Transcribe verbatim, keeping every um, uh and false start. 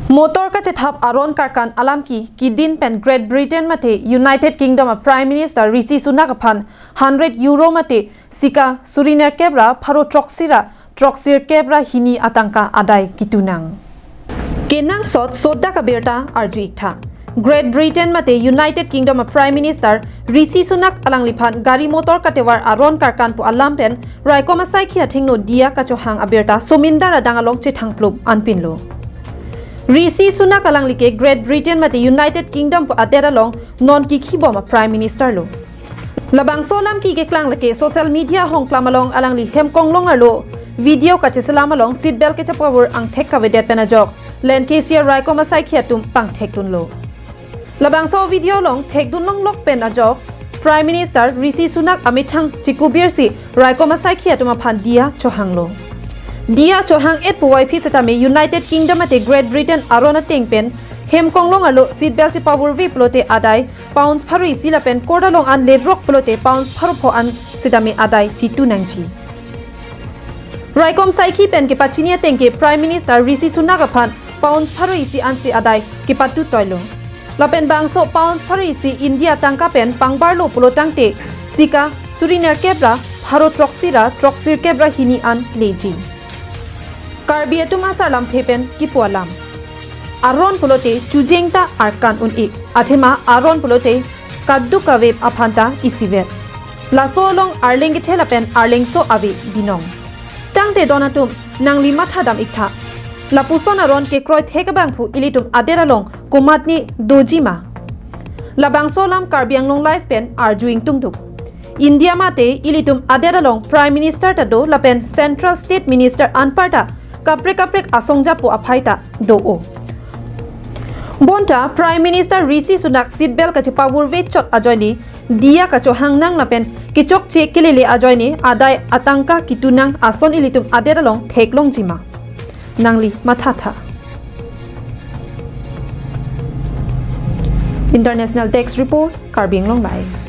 Motor kachethap aron karkan alam ki kidin pen Great Britain mate United Kingdom a Prime Minister Rishi Sunak aphan hundred euro mate sika suri nerkep ra pharo throksi ra throksi nerkep ra hini atangka adai kitunang. Kenangsot sodak abirta arju iktha. Great Britain mate United Kingdom a Prime Minister Rishi Sunak alangliphan gari motor katevar aron karkan pu alam pen raikom asaikhi athengno diya kachohang abirta somindar adang along chethangplup anpinlo. Rishi Sunak alangli ke Great Britain mate United Kingdom pu adet along non kikhibom a Prime Minister lo. Labangso alam ki keklang lake social media hongklam along alangli hem konglong arlo video kacheselam along seat belt kechepavur angthek kavedet pen ajok Lancashire raikom asaikhi atum pangthekdunlo. Labangso video along thekdun longlok pen ajok Prime Minister Rishi Sunak amethang chikubirsi raikom asaikhi atum aphan diya chohanglo. Diya chohang-et puvoiphit setame United Kingdom mate Great Britain aron ateng pen hem konglong arlo seat belt chepavurve pulote adai pounds pharo isi lapen court along an lerok pulote pounds pharo pho an setame adai chitunangji. Raikom asaikhi pen kepachini ateng ke Prime Minister Rishi Sunak aphan pounds pharo isi ansi adai kepatu toilo. Lapen bangso pounds pharo isi India tangka pen pangbarlo pulo tangte sika suri nerkep ra pharo throksi ra throksi nerkep ra hini an leji. Karbi atum asar lamthe pen kipu alam. Aron pulote chujeng ta arkan un-ik. Athema aron pulote kaduk kavep aphan ta isivet. Laso along arleng kethe lapen arlengso ave binong. Tangte don atum nangli matha dam iktha. Lapuson aron kekroi thek abangphu ilitum adet along komatne doji ma? Labangso alam Karbi Anglong Live pen arju ingtungduk. India mate ilitum adet along Prime Minister ta do lapen Central State Minister anparta kaprek kaprek asong japo aphai ta do-o. Bonta Prime Minister Rishi Sunak seat belt kachepavurve chot ajoine diya kachohang nang lapen kechokche kelele ajoine adai atangka kitunang ason ilitum adet along theklongji ma? Nangli mathatha. International Desk Report, Karbi Anglong Live.